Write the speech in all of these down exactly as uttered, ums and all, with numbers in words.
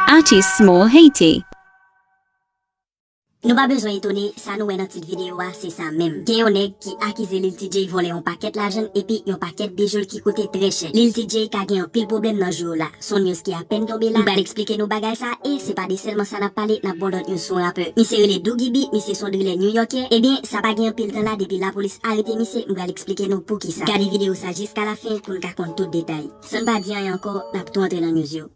Artist Small Haiti. Nou pa bezwen etone, sa nou wè nan tit videyo a, se sa menm. Gen yon nèg ki akize Lil Tjay vòlè yon pakèt lajan epi yon pakèt bijou ki koute trè chè. Lil Tjay ka gen anpil pwoblèm nan jou yo la. Se yon news ki apèn tonbe la. M pral eksplike nou bagay sa, e se pa de sèlman sa n ap pale, n ap ba w lòt news sou yon rapè. Misye rele Dougie B, misye se yon drillè New York. Ebyen, sa pa gen anpil tan la depi lapolis arete misye, m pral eksplike nou poukisa. Gade videyo sa jiska lafen pou n ka konn tout detay. San n pa di anyen ankò, n ap tou antre nan news yo.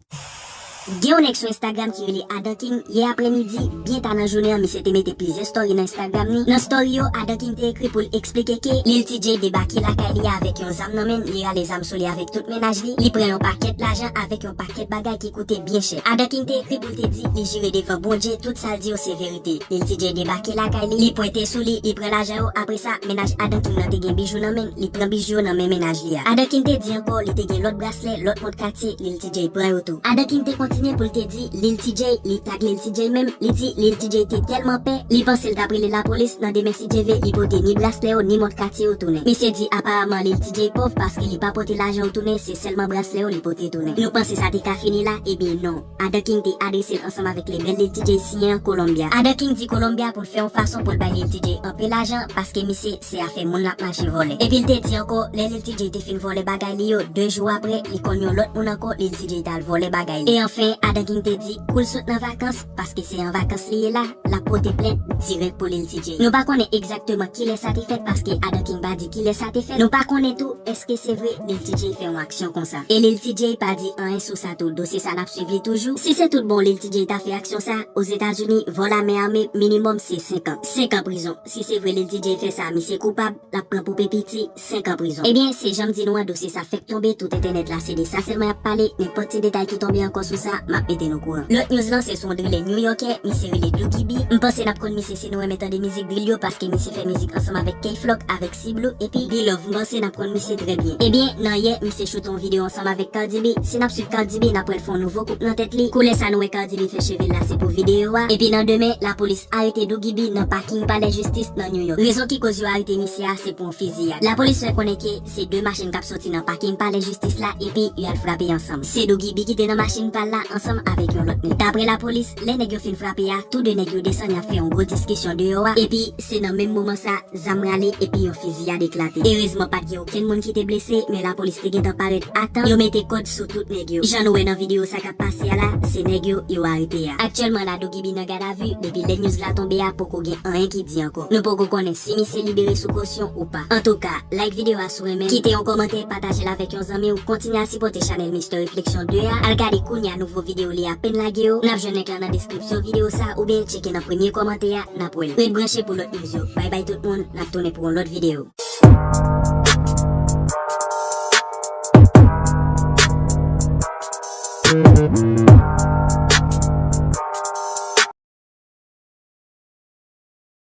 Gen yon nèg sou Instagram ki rele Adan King, yè aprèmidi, byen ta nan jounen an, misye te mete plizyè story nan Instagram li. Nan story yo, Adan King te ekri pou l eksplike ke Lil Tjay debake lakay li avèk yon zam nan men l, li rale zam sou li avèk tout mennaj li, li pran yon pakèt lajan avèk yon pakèt bagay ki koute byen chè. Adan King te ekri pou l te di li jire devan Bondye tout sa l di yo se verite. Lil Tjay debake lakay li, li pwente sou li, li pran lajan yo, apre sa, mennaj Adan King nan te gen bijou nan men l, li pran bijou yo nan men mennaj li a. Adan King te di ankò li te gen lòt braslè, lòt mont katye, Lil Tjay pran yo tou. Adan King te kontinye pou l te di, Lil Tjay, li tag Lil Tjay menm, li di Lil Tjay te tèlman pè, li panse l t ap rele lapolis, nan demen si Dye vle, li pote ni braslè yo, ni mont katye yo tounen. Misye di aparaman Lil Tjay pòv paske li pa pote lajan yo tounen, se sèlman braslè yo li pote tounen. Nou panse sa te ka fini la? Ebyen non. Adan King te adrese l ansanm avèk lebèl Lil Tjay siyen an Colombia. Adan King di Colombia pou l fè yon fason pou l bay Lil Tjay anpil lajan, paske misye se afè moun l ap mache vòlè. Epi l te di ankò, lè Lil Tjay te fin vòlè bagay li yo, de jou apre, li konn yon lòt moun ankò, Lil Tjay t al vòlè bagay li. E anfen, Adan King te di, kou l sot nan vakans, paske se an vakans li ye la, l ap pote plent dirèk pou Lil Tjay. Nou pa konnen egzakteman kilè sa te fèt, paske Adan King pa di kilè sa te fèt. Nou pa konnen tou, èske se vre Lil Tjay fè yon aksyon konsa. E Lil Tjay pa di anyen sou sa tou, dosye sa n ap swiv li toujou. Si se tout bon Lil Tjay ta fè aksyon sa, Ozetazini, vòl a men ame, minimòm se senk an. Senk an prizon. Si se vre Lil Tjay fè sa, misye koupab, l ap pran poupe piti, senk an prizon. Ebyen, se jan m di nou an, dosye sa fèk tonbe, tout entènèt la se de sa sèlman y ap pale, nenpòt ti detay ki tonbe ankò sou sa, m ap mete nou okouran. Lòt news lan se sou yon drillè New Yorkè, misye rele Dougie B. M panse n ap konn misye si nou renmen tande mizik drill yo, paske misye fè mizik ansanm avèk Kay Flock, avèk C-Blue, epi B-Love, m panse n ap konn misye trè byen. Ebyen, nan yè, misye choute yon videyo ansanm avèk Cardi B. Si n ap swiv Cardi B, n ap wè l fè yon nouvo koup nan tèt li. Koulè sa nou wè Cardi B fè cheve l la, se pou videyo a. Epi nan demen, lapolis arete Dougie B nan paking Palè Jistis nan New York. Rezon ki koz yo arete misye a, se pou yon fiziyad. Lapolis fè konnen ke se de machin k ap soti nan paking Palè Jistis la, epi y al frape ansanm. Se Dougie B ki te nan machin pa l la ansanm avèk yon lòt nèg. Daprè lapolis, lè nèg yo fin frape a, tou de nèg yo desann, y ap fè yon gwo diskisyon deyò a, epi se nan menm moman sa, zam rale epi yon fiziyad eklate. Erezman, pa t gen okenn moun ki te blese, men lapolis te gentan parèt a tan, yo mete kòd sou tout nèg yo. Jan nou wè nan videyo sa k ap pase a la, se nèg yo yo arete a. Aktyèlman la, Dougie B nan gadavi, depi lè news la tonbe a, poko gen anyen ki di ankò. Nou poko konnen si misye libere sou kosyon ou pa. Antouka, like videyo a si w renmen, kite yon kòmantè, pataje l avèk yon zanmi w, kontinye a sipòte chanèl Mister Reflection deux a, al gade kounye a nouvo videyo li apèn lage yo, n ap jwenn link lan nan deskripsyon videyo sa, oubyen tcheke nan premye kòmantè a, n ap wè l. Ret branche pou lòt news yo. Bay bay tout moun, n ap tounen pou yon lòt videyo.